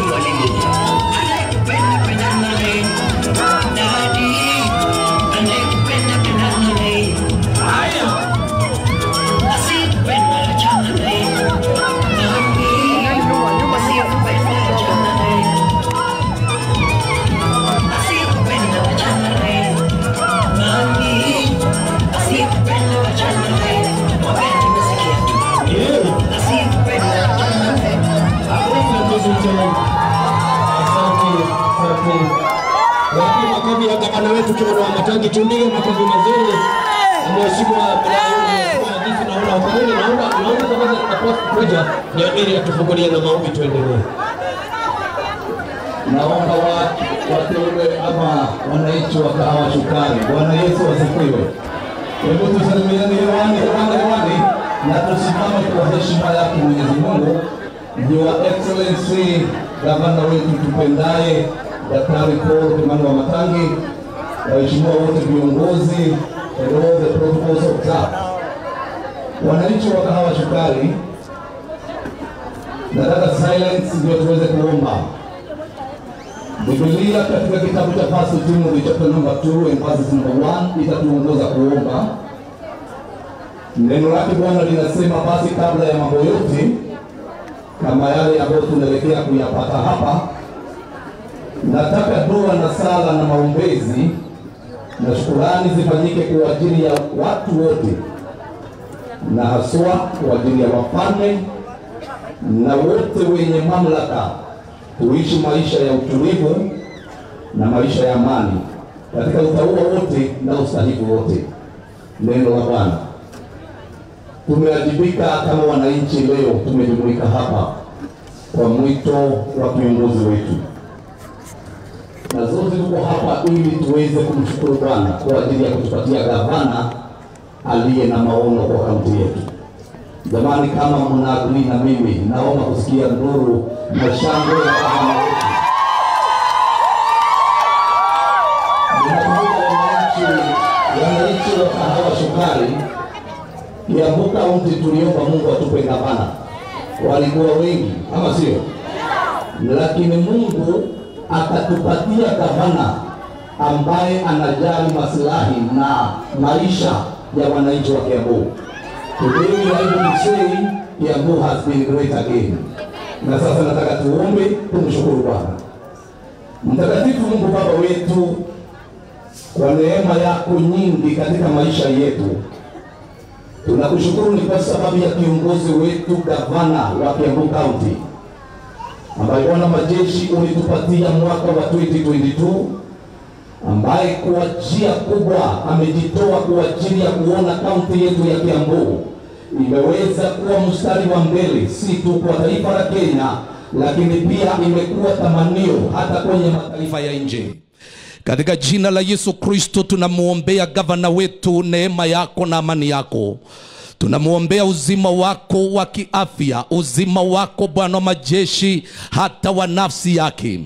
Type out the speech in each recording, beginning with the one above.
Mwalimu anayekupenda pendana naye, daddy anayekupenda pendana naye, asiyekupenda achana naye, mami asiyekupenda achana naye, asiyekupenda achana naye, mami asiyekupenda achana naye, mwambie nimesikia tu, asiyekupenda achana naye. Asante. Wapi makofi ya gavana wetu Kimani Wamatangi, tupige makofi mazuri. Mheshimiwa naona kuja ni amiri atufungulie na maombi tuendelee. Naomba wateule ama wananchi wa Kahawa Sukari. Bwana Yesu asifiwe. Hebu tusalimiane hewani, hewani, hewani na tusimame kwa heshima yake Mwenyezi Mungu. Your Excellency gavana wetu tupendaye Daktari Paul Kimani Wamatangi, waheshimiwa wote viongozi and all the protocols observed. Wananchi wa Kahawa Sukari, nataka silence ndio tuweze kuomba. Biblia katika kitabu cha 1 Timothy chapter number 2 and verses number 1 itatuongoza kuomba. Neno lake Bwana linasema, basi kabla ya mambo yote kama yale ambayo tunaelekea kuyapata hapa, nataka dua na sala na maombezi na shukurani zifanyike kwa ajili ya watu wote, na haswa kwa ajili ya wafalme na wote wenye mamlaka, tuishi maisha ya utulivu na maisha ya amani katika utauwa wote na ustahivu wote. Neno la Bwana. Tumeajibika kama wananchi leo, tumejumuika hapa kwa mwito wa kiongozi wetu, na zote tuko hapa ili tuweze kumshukuru Bwana kwa ajili ya kutupatia gavana aliye na maono kwa kaunti yetu. Jamani, kama mna agree na mimi, naomba kusikia nduru na shangwe ya gavana wetu. Wananchi wa Kahawa Sukari, Kiambu Kaunti, tuliomba Mungu atupe gavana. Walikuwa wengi, ama sio? Lakini Mungu akatupatia gavana ambaye anajali maslahi na maisha ya wananchi wa Kiambu. Today we are able to say Kiambu has been great again. Na sasa nataka tuombe, tumshukuru Bwana. Mtakatifu Mungu Baba wetu, kwa neema yako nyingi katika maisha yetu, tunakushukuru ni kwa sababu ya kiongozi wetu gavana wa Kiambu County, ambaye Bwana majeshi ulitupatia mwaka wa 2022, ambaye kwa njia kubwa amejitoa kwa ajili ya kuona kaunti yetu ya Kiambu imeweza kuwa mstari wa mbele, si tu kwa taifa la Kenya, lakini pia imekuwa tamanio hata kwenye mataifa ya nje. Katika jina la Yesu Kristo tunamuombea gavana wetu neema yako na amani yako. Tunamuombea uzima wako wa kiafya, uzima wako Bwana majeshi hata wa nafsi yake.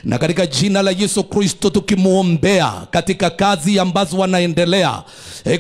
Na katika jina la Yesu Kristo tukimuombea katika kazi ambazo wanaendelea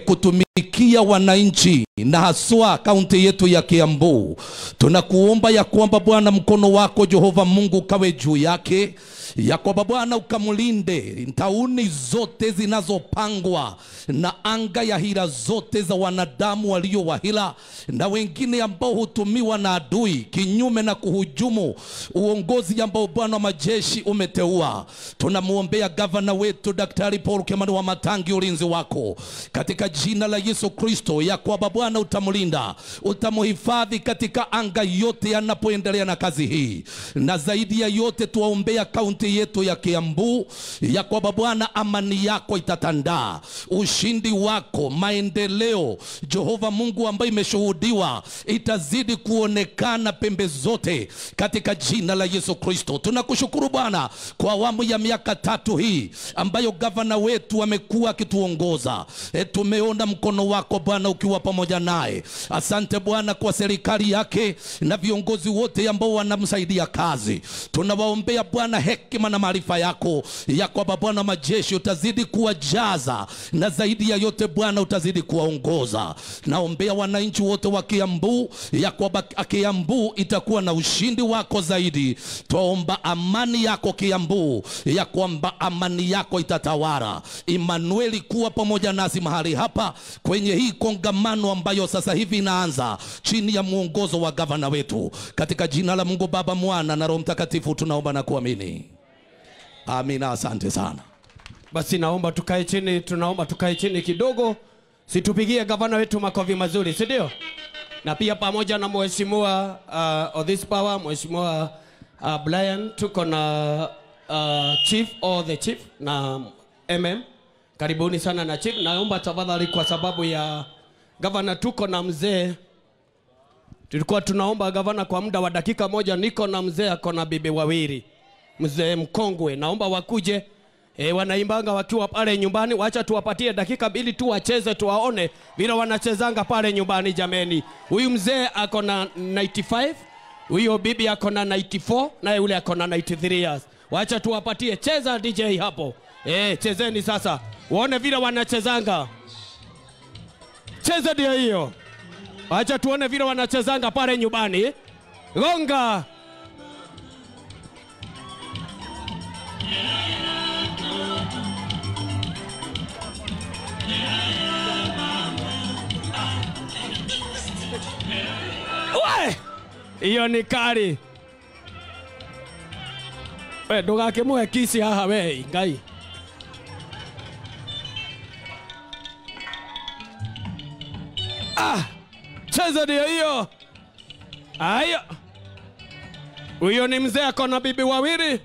kutumikia wananchi na haswa kaunti yetu ya Kiambu, tunakuomba ya kwamba Bwana mkono wako Jehova Mungu kawe juu yake, ya kwamba Bwana ukamlinde tauni zote zinazopangwa na anga ya hila zote za wanadamu walio wahila na wengine ambao hutumiwa na adui kinyume na kuhujumu uongozi ambao Bwana majeshi umeteua. Tunamuombea gavana wetu Daktari Paul Kimani Wamatangi ulinzi wako katika jina la Yesu Kristo, ya kwamba Bwana utamlinda, utamhifadhi katika anga yote anapoendelea na kazi hii. Na zaidi ya yote tuwaombea kaunti yetu ya Kiambu, ya kwamba Bwana amani yako itatandaa, ushindi wako, maendeleo Jehova Mungu ambaye imeshuhudiwa itazidi kuonekana pembe zote katika jina la Yesu Kristo. Tunakushukuru Bwana kwa awamu ya miaka 3 hii ambayo gavana wetu amekuwa akituongoza. Tumeona mkono wako Bwana ukiwa pamoja naye. Asante Bwana kwa serikali yake na viongozi wote ambao wanamsaidia kazi. Tunawaombea Bwana hekima hekima na maarifa yako, ya kwamba Bwana majeshi utazidi kuwajaza, na zaidi ya yote Bwana utazidi kuwaongoza. Naombea wananchi wote wa Kiambu ya kwamba Kiambu itakuwa na ushindi wako zaidi. Twaomba amani yako Kiambu, ya kwamba amani yako itatawala. Emmanuel, kuwa pamoja nasi mahali hapa kwenye hii kongamano ambayo sasa hivi inaanza chini ya mwongozo wa gavana wetu. Katika jina la Mungu Baba, Mwana na Roho Mtakatifu tunaomba na kuamini. Amina, asante sana. Basi naomba tukae chini, tunaomba tukae chini kidogo. Situpigie gavana wetu makofi mazuri, si ndio? Na pia pamoja na mheshimiwa Odhis Power, mheshimiwa Brian, tuko na chief or the chief na MM. Karibuni sana na chief. Naomba tafadhali, kwa sababu ya gavana tuko na mzee. Tulikuwa tunaomba gavana kwa muda wa dakika moja. Niko na mzee ako na bibi wawili, mzee mkongwe, naomba wakuje. Wanaimbanga wakiwa pale nyumbani. Wacha tuwapatie dakika mbili tu wacheze, tuwaone vile wanachezanga pale nyumbani. Jameni, huyu mzee ako na 95, huyo bibi ako na 94, naye yule ako na 93 years. Wacha tuwapatie. Cheza DJ hapo. Chezeni sasa, waone vile wanachezanga. Cheza ndio hiyo. Wacha tuone vile wanachezanga pale nyumbani. Gonga. We! Hiyo ni kali. We, ndugakĩmũhe kisi haha we, Ngai. Ah! Cheza ndio hiyo. Ayo. Huyo ni mzee ako na bibi wawili.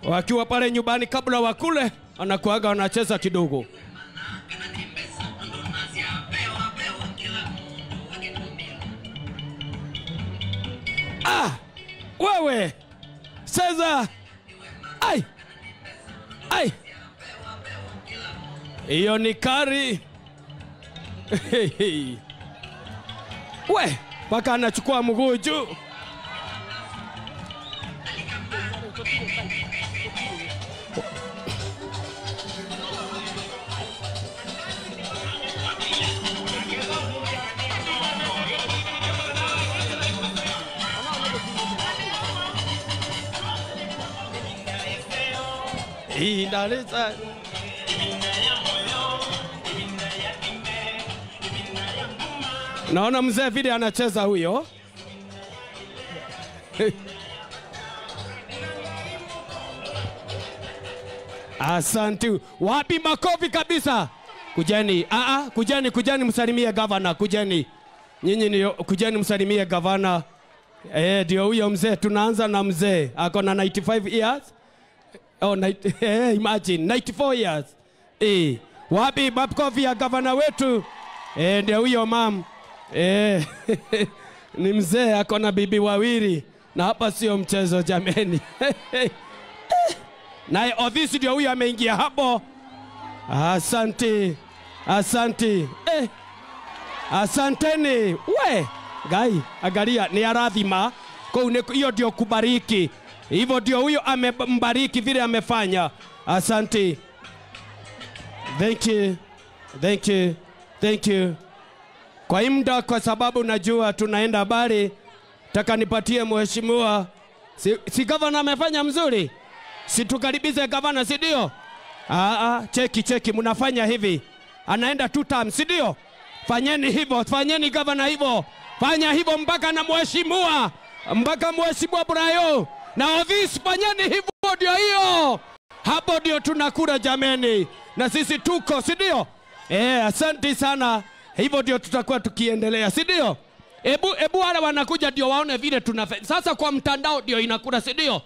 Wakiwa pale nyumbani kabla wakule, anakuaga wanacheza kidogo. Ah! Wewe! Cheza! Ai! Ai! Hiyo ni kari. We, paka anachukua mguu juu. Inaleta Naona mzee vile anacheza huyo. Asante. Wapi makofi kabisa? Kujeni. Kujeni, kujeni msalimie gavana, kujeni. Nyinyi ni kujeni msalimie gavana. Ndio huyo mzee. Tunaanza na mzee. Ako na 95 years. Oh, imagine 94 years. Wapi makofi ya gavana wetu? Ndio huyo mam. Ni mzee ako na bibi wawili, na hapa sio mchezo jameni. Naye ofisi ndio huyo ameingia hapo. Asante. Asante. Asanteni. We, Ngai, angalia ni arathima. Kwa hiyo ndio kubariki. Hivyo ndio huyo amembariki vile amefanya. Asante. Thank you. Thank you. Thank you. Kwa muda, kwa sababu najua tunaenda habari, taka nipatie mheshimiwa. Si gavana amefanya mzuri? Si tukaribize gavana, si ndio? Cheki cheki, mnafanya hivi. Anaenda 2 terms, si ndio? Fanyeni hivyo, fanyeni gavana hivyo. Fanya hivyo mpaka na mheshimiwa, mpaka mheshimiwa Brayo. Na ofisi fanyeni hivyo, ndio hiyo. Hapo ndio tunakula jameni. Na sisi tuko, si ndio? Asante sana. Hivyo ndio tutakuwa tukiendelea, si ndio? Ebu wale wanakuja ndio waone vile tunafanya. Sasa kwa mtandao ndio inakula, si ndio?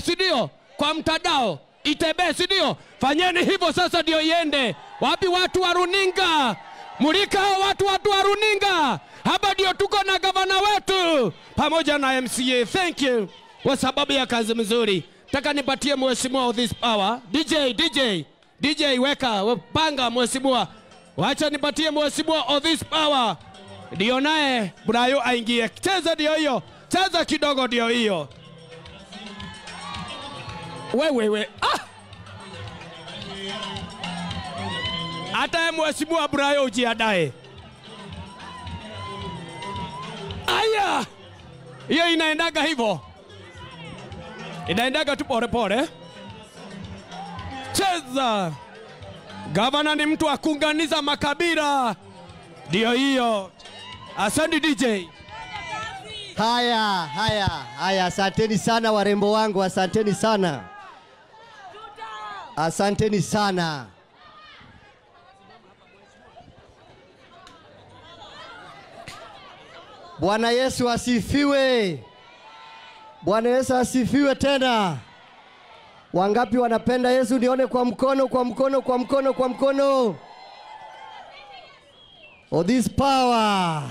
Si ndio? Kwa mtandao itembee, si ndio? Fanyeni hivyo sasa ndio iende. Wapi watu wa runinga? Mulika hao watu wa runinga. Hapa ndio tuko na gavana wetu pamoja na MCA. Thank you kwa sababu ya kazi mzuri. Taka nipatie mheshimiwa of this power. DJ weka panga mheshimiwa. Wacha nipatie mheshimiwa of this power. Ndio naye Brayo aingie. Cheza ndio hiyo. Cheza kidogo ndio hiyo. Wewe ah! Hata mheshimiwa Brayo ujiandae. Aya! Hiyo inaendaga hivyo. Inaendaga tu pole pole. Cheza. Gavana ni mtu wa kuunganisha makabila. Ndio hiyo. Asante DJ. Haya, haya, haya, asanteni sana warembo wangu, asanteni sana. Asanteni sana. Bwana Yesu asifiwe. Bwana Yesu asifiwe tena. Wangapi wanapenda Yesu? Nione kwa mkono, kwa mkono, kwa mkono, kwa mkono. Oh, this power.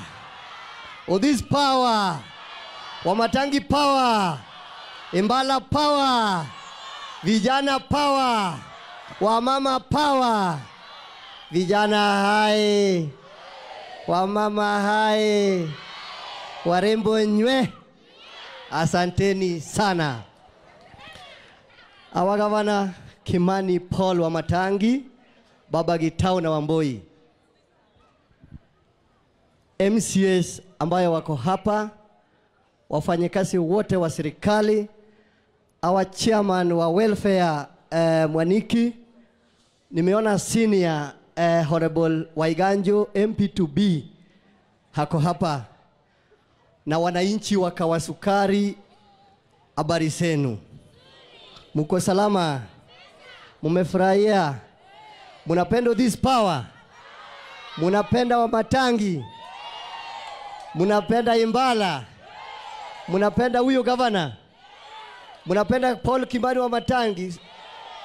Oh, this power. Wamatangi power. Imbala power. Vijana power. Wamama power. Vijana hai. Wamama hai. Warembo nywe. Asanteni sana. Our Governor Kimani Paul Wamatangi, Baba Gitau na Wamboi, MCAs ambayo wako hapa, wafanyikazi wote wa serikali, our chairman wa welfare Mwaniki, nimeona senior Honorable Waiganjo MP2B hako hapa, na wananchi wa Kawasukari, habari zenu? Muko salama? Mumefurahia? Munapenda this power? Munapenda Wamatangi? Munapenda Imbala? Munapenda huyo governor? Munapenda Paul Kimani Wamatangi?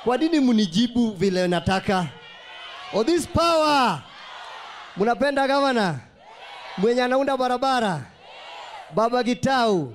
Kwa nini munijibu vile nataka? Oh, this power! Munapenda governor mwenye anaunda barabara, Baba Gitau,